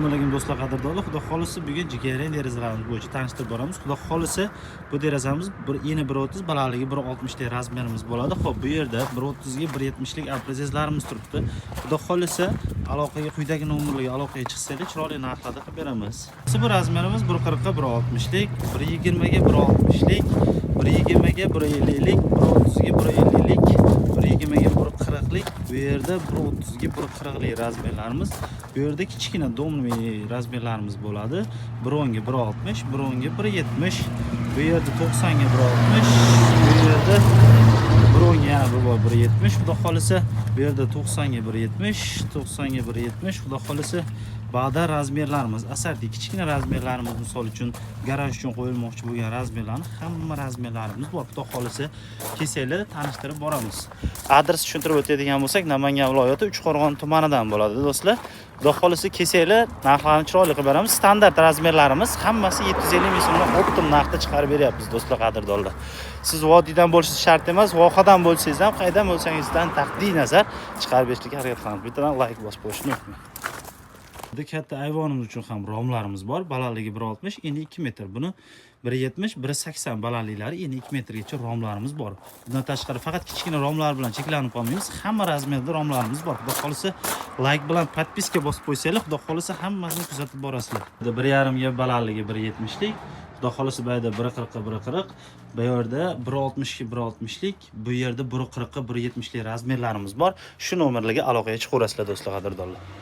Alaykum, do'stlar qadrdonlar. Xudo xolisa, bugun jigarrang derazalarimiz bo'yicha tanishtirib boramiz. Xudo xolisa, bu derazamiz bir eni 1.30, balandligi 1.60 lik размер imiz bo'ladi. Xo'p, bu yerda 1.30 ga 1.70 lik обрез larimiz turibdi. Xudo xolisa, aloqaga quyidagi nomerlarga aloqaga chiqsanglar, chiroyli narxlarda qilib beramiz. Bu размер imiz 1.40 ga 1.60 lik, 1.20 ga 1.60 lik, 1.20 ga 1.50 lik, 1.30 ga 1.50 lik, 1.20 ga 1.40 lik, bu yerda 1.30 ga 1.40 lik размер larimiz. Bu yerda kichkina домный размер larimiz bo'ladi. 1.10 ga 1.60, 1.10 ga 1.70, bu yerda 90 ga 1.60, bu yerda 1.10 ga yana bir bor 1.70. Xudo xolisa, bu yerda 90 ga 1.70, 90 ga 1.70. Xudo xolisa, ba'da размер larimiz, ассорти kichkina размер larimiz, misol uchun, garaj uchun qo'yilmoqchi bo'lgan размер larni, hamma размер larimiz bor. Xudo xolisa, kelsanglar, tanishtirib boramiz. Adres tushuntirib o'tadigan bo'lsak, Namangan viloyati, Uchqo'rg'on tumanidan bo'ladi, do'stlar. Xudo xolisa, kelsanglar, narxlarni chiroyli qilib beramiz. Standart размер larimiz hammasi 750 ming so'mdan оптом narxda chiqarib beryapmiz, do'stlar qadrdonlar. Siz vodiydan bo'lishingiz shart emas, vohadan bo'lsangiz ham, qaydan bo'lsangizdan taqdiy nazar chiqarib berishga harakat qilamiz. Bittadan layk bosib qo'yishni unutmang. Burada katta ayvonimiz uchun ham romlarimiz bor. Balandligi 1.60, eni 2 metr. Buni 1.70, 1.80 balandliklari, eni 2 metrgacha romlarimiz bor. Bundan tashqari, faqat kichkina romlar bilan cheklanib qolmaymiz. Hamma размер da romlarimiz bor. Xudo xolisa, layk bilan подписка bosib qo'ysanglar, Xudo xolisa, hammasini kuzatib borasizlar. Burada 1.5 ga balandligi 1.70 lik. Xudo xolisa, bu yerda 1.40 ga 1.40, bu yerda 1.60 ga 1.60 lik, bu yerda 1.40 ga 1.70 lik размер larimiz bor. Shu nomerlarga aloqaga chiqaverasizlar, do'stlar qadrdonlar.